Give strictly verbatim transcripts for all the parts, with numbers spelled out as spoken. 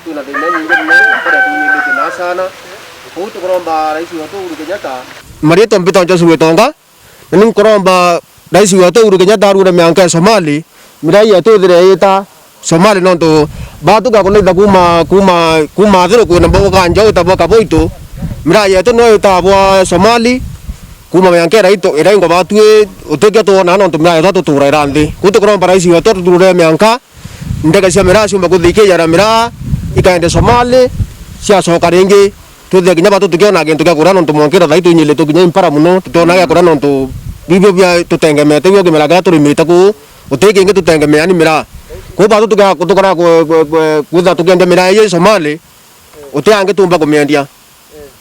Twina thina nyingi mono, na kuria tunyirite na sana. Kuu tukuromba rais wetu Uhuru Kenyatta. Marietwa mbitwa Joseph Gitonga, na ni nkuromba rais wetu Uhuru Kenyatta arure mianka ya Somali, miraa yetu ithire yita Somali, nontu batu gakunaitha kuma, kuma, kuma Athiru kwina mbogo kanja witagwa Kaboito, miraa yetu no itagwa Somali, kuma mianka iria itu-, iraingwa batwi, utike twona nontu miraa yetu tutura ira nthi. Kuu tukuromba rais wetu atuturure mianka, ndege cia miraa ciumba kuthikiria miraa, ikaende Somali, ciacoka ringi, twithire kinya batu tukiona gintu gia kuria, nontu mwankira thaa ii twinyirite kinya impara mono, tutiona gia kuria, nontu bibio bia tutengemete, bio kimera kiria turimite kuu, guti kingi tutengemea ni miraa. Kuu batu tuka-, tukara ku-, ku-, ku-, kwithira tukiendia miraa ii Somali, guti angi tumba kumiendia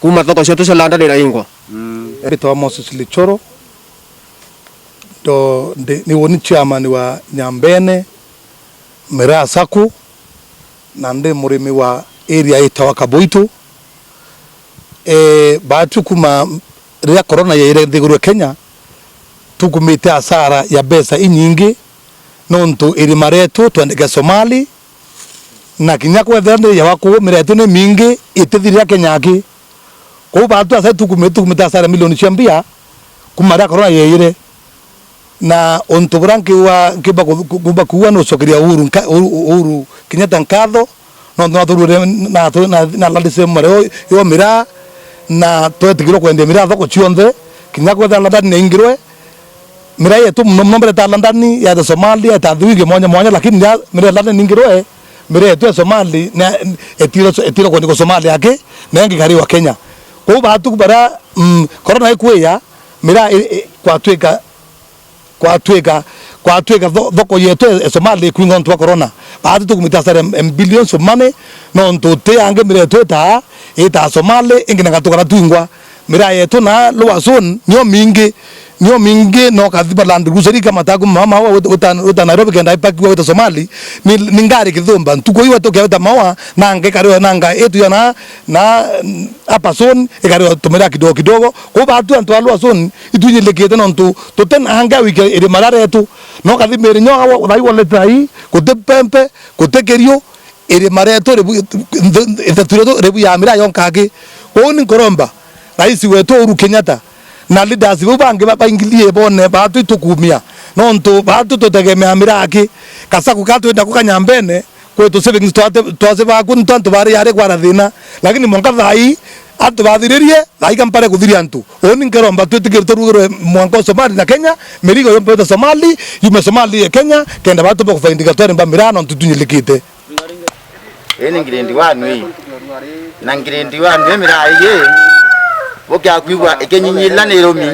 kuma thoko cietu cia London iraingwa. Mm. Mbitagwa Moses Lichoro, ndo ndi, ni woni chairman wa Nyambene Miraa Sacco, na ndi murimi wa area itawa Kaboito. E, baatu kuma riria corona yaire nthiguru ya Kenya, tukumite hasara ya mbeca inyingi, nontu irima rietu twendeke Somali, na kinya kwethira ni ya waku, miraa yetu ni mingi itithirira Kenya aki. Kwou baatu asa tukumi-, tukumite hasara milioni cia mbia kuma riria corona yeeyire. Na untu buria nkiuga, nkiumba ku-, ku-, kuumba kuuga ni gucokeria Uhuru nka-, Uhuru, Uhuru Kenyatta nkatho, nontu nathurire na, na, na landise mareo yo miraa, na twetikirwe kwendia miraa thoko cionthe, kinya kwethira London yaingirwe, miraa yetu mono mono mbere ta London, ya ta Somali, ya ta nthu ingi mwanya mwanya, lakini ya miraa ya London ingirwe, miraa yetu ya Somali, na etiro, etiro kwendikwa Somali aki, na ingi kariwa Kenya. Kwou baatu baria, mm, corona ikwiya, miraa i, i, kwatwika, kwatwika, kwatwika tho-, thoko yetu ya Somali ikwingwa nontu bwa corona. Baatu tukumita hasara em, em billions of money, nontu ti angi miraa yetu itaa, itaa Somali, ingi na gatukara twingwa. Miraa yetu na lower zone nio mingi, nio mingi, no kathi ba Land Cruiser ikamata kuma Maua wita, wita, wita Nairobi kenda ipakiwa wita Somali, ni, ni ngari kithumba. Ntuku iwe tukiwita Maua, nanga ikariwa nanga itu ya na, na, mm, upper zone, ikariwa tumiraa kidogo kidogo. Kwou baatu antu a lower zone, itwinyilikite nontu tuti na anga wiki irima riria rietu. No kathi miri nyo awa, thai wa leta hii, guti pempe, guti kirio, irima rietu ribu, ithathu rietu ribu ya miraa yonka aki. Kwou ni nkuromba rais wetu Uhuru Kenyatta na leaders bau bangi ba-, baingilie bone baatu itukumia. Nontu baatu tutegemea miraa aki. Kasaku ka twenda kuka Nyambene, kwetu savings twate-, twase baku ni twantu bari yari kwara thina. Lakini mwanka thaa ii, antu bathiririe, thaa ii kampare kuthiria antu. Uu ni nkeromba twitikire turugirwe mwanka o Somali na Kenya, mirigo yompe yota Somali, yume Somali ye Kenya, kenda baatu bakufaindika twari mba miraa nontu tunyilikite. Ii ni grade one ii. Na grade one ii miraa ii, bukiakwigua ikinyinyirira ni irumi.